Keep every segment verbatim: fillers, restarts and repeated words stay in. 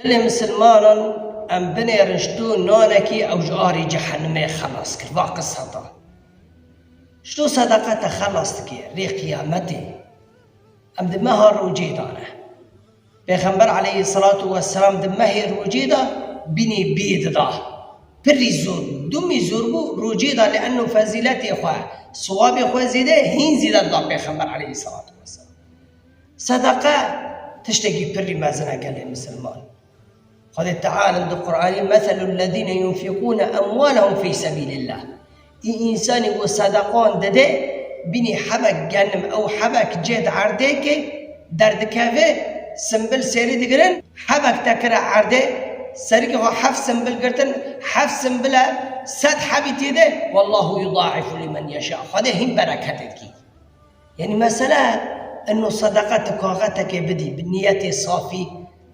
Gelê misilmanan, em binêrin ji tu nanekî ew ji arê cehenimê xelas kir. Va qisa da. Ji tu sedeqe te xelas dike, rê qiyametê. Em di meha rocê de ne. Pêxember aleyhisselatu vesselam di mehê rocê de bînî bî dida. Pirî zor bû. Dumî zor bû, rocê de li enno fezîletê xwe, siwabê xwe zêde, hîn zêde dida Pêxember aleyhisselatu vesselam. Sedeqe tiştekî pirî mezin e gelê misilman. Xwedê Teala di Qur'anê, "Meselul lezîne yunfiqûne emwalehum fî sebîlillah." Î însanî ku sedeqan dide, bînî hebek genim ew hebek cê di erdê ke derdikeve, simbil serî digirin, hebek te kire erdê, serikê xwe heft simbil girtin, heft simbile sed hebî tê de, "Wallahu yudaifu limen yeşâ." Xwedê hîn bereketê dikî. Yanî mesele eno sedeqe tu kaxetekê bidî, bi niyetê safî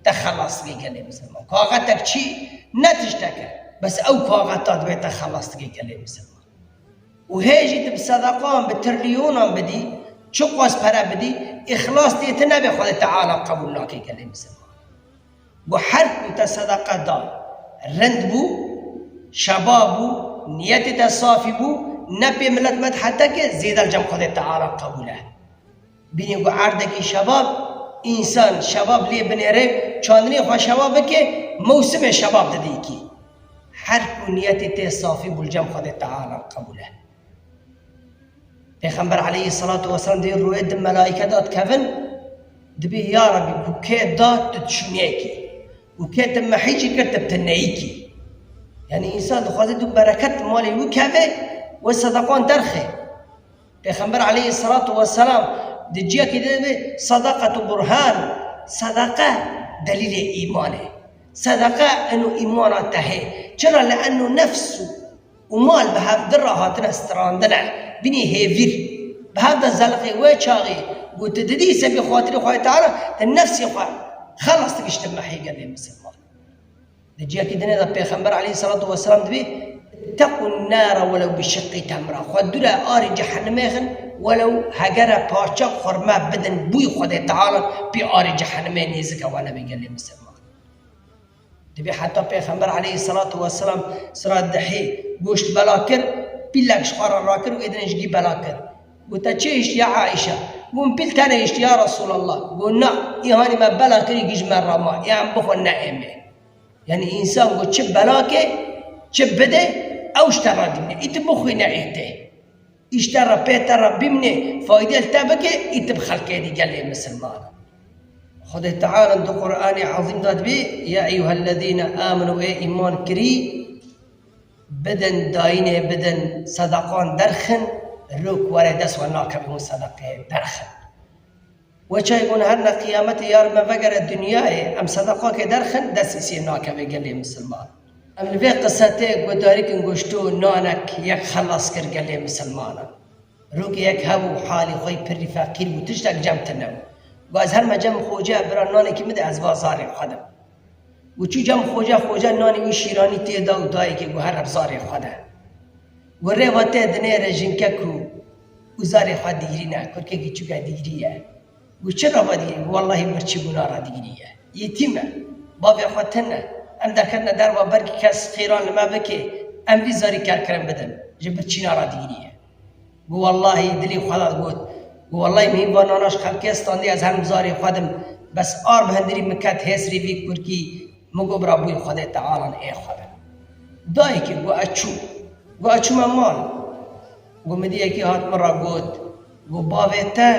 te xelas dike gelê misilman. Kaxetek çi ne tiştek e, bes ew kaxeta divê te xelas dike gelê misilman. Û hê jî tu bi sedeqan, bi trilyonan bidî, çiqas pere bidî, îxlas tê tu nebe Xwedê Teala qebûl nake gelê misilman. Got, her ku te sedeqe da, rind bû, şebab bû, niyetê te safî bû, ne pê milet medhe te ke, zêde li cem Xwedê Teala qebûl e. Bînî ku erdekî şebab, însan şebab lê binêre, çandinê xwe şebab bike, mewsimê şebab didîkî. Her ku niyetê te safî bû, li cem Xwedê Teala qebûl e. Pêxember aleyhisselatu vesselam dê roye di melaîke da dikevin, dibê, "Ya Rebî, ku kê da tu çûneyekî, ku kê tu mehî jî kir tu tineyîkî." Yanî însan dixwaze tu bereket malê wî keve, we sedeqan derxe. Pêxember aleyhisselatu vesselam di ciyekî de dibê, "Sadaqetu burhan", sedeqe delîlê îmanê. Sedeqe eno îmana te hê. Çira li eno nefs û û mal bi hev di re hatine strandine, bînî hêvîr, bi hev de zelixê wê çaxê, ku tu didî sebî xatirê Xwedê Teala, tu nefsê xwe xelas dikiştin mehê gelê misilman. Di ciyekî dinê de Pêxember aleyhisselatu vesselam dibê, "Teqûn nara welew bi şiqqî temra." Xwe dûre arê cehenimê xin, welew hegere parça xurme bidin bûyî Xwedê Teala pê arê cehenimê nêzik e we nebê gelê misilman. Dibê heta Pêxember aleyhisselatu vesselam sira dihê goşt bela kir, pîlek ji xwe re rakir û êdinê ji gî bela kir. Got, "Te çi hişt ya Aîşe?" Got, "Min pîl tenê hişt ya Resulallah." Got, "Na, îhanî me bela kirî gî ji me rama, ê em bixwe ne êmê." Yanî însan got çi bela ke, çi bide, ew ji te re dîne. Î tu bixwî ne ê tê. Îşte re pê te re bimnê, fayde li te bike, î tu bi xelkê dî gelê misilman. Xwedê Teala di Qur'anê Ezîm de dibê, "Ya eyyuhellezîne amenu", ê îman kirî, bidin, dayînê bidin, sedeqan derxin, rok were dest we nakeve hûn sedeqeyê derxin. We çay gon her ne qiyametê yar me vegere dinyayê, em sedeqakê derxin, dest îsê nakeve gelê misilman. Em li vê qise tê guhdarî kin goşto nanek yek xelas kir gelê misilmanan. Rokê yek hebû halî xwe yî pirî feqîr bû, tiştek cem tune bû. Got, "Ez herme cem xoce, bira nanekî min de ez va zarê xwe dim." Got, çû cem xoce, xoce nanê wî şîranî tê da û dayê kê got, "Here bi zarê xwe de." Got, "Rê va tê dinêre jinkek û, û zarê xwe digirîne, kurkekî çûke digirî ye." Got, "Çi re va digirî?" Got, "Wellahî birçî bûna re digirî ye. Yetîm e. Bavê xwe tune. Em derketine derva, belkî kes xêran li me bike. Em vî zarî kerkirin bidin. Ji birçîna re digirî ye." Got, "Wellahî dilê xwe da got. Got, wellahî min hîn va nana ji xelkê standî, ez her zarê xwe dim. Bes ar bi hundirî min ket hêsrî vî kurkî, min got bira bûyî Xwedê Tealan ê xwe be." Dayikê got, "Ez çûm." Got, "Ez çûme mal." Got, "Min dî yekî hat min re got, got, bavê te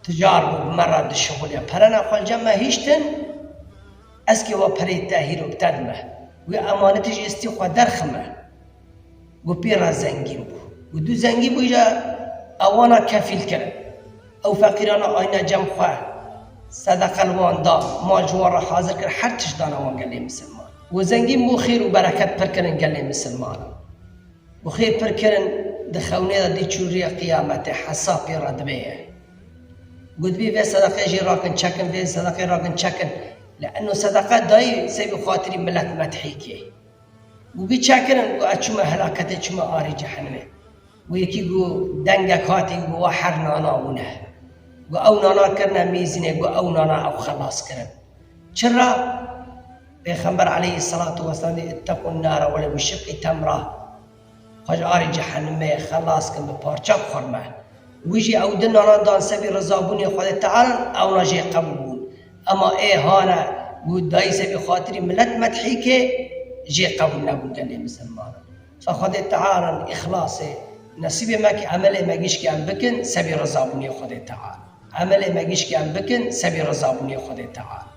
ticar bû, bi me re dişixuliya. Perena xwe li cem me hiştin, ez kê wa perê te hîro bi te dime. Wê emanetê jî ez tî xwe derxime." Got, "Pê re zengîn bû." Got, "Du zengîn bû, îja ewana kefîl kirin. Ew feqîrana ayne cem xwe, sedeqe li wan da, mal ji wan re hazir kir, her tişt dane wan gelê misilman." Got, "Zengîn bû, xêr û bereket pir kirin gelê misilmanan." Got, "Xêr pir kirin, di xewnê de dî çû rûyê qiyametê, hesab pê re dibe ye." Got, "Bî vê sedeqê jî rakin çekin, vê sedeqê rakin çekin. Li eno sedeqe dayî, sey bi xatirî milet medhî kê." Got, "Bî çekirin." Got, "Ez çûme helaketê, çûme arê cehenimê." Got, "Yekî got dengek hatî, got wa her nana wine. Got ew nana kirine mêzînê, got ew nana ew xelas kirin." Çira? Pêxember aleyhisselatu vesselam dê, "Ittequn nara welev bi şiqqi temra." Xwe ji arê cehennemê xelas kin bi parçek xurme. Wî jî ew di nanan dan sebî rizabûnê Xwedê Teala, ewna jê qebûl bûn. Ema ê hane got dayî sebî xatirî milet medhî ke, jê qebûl nebûn gelê misilmanan. Fa Xwedê Teala îxlasê nesîbê me ke emelê me gişkî em bikin sebî rizabûnê Xwedê Teala. Emelê me gişkî em bikin sebî rizabûnê Xwedê Teala.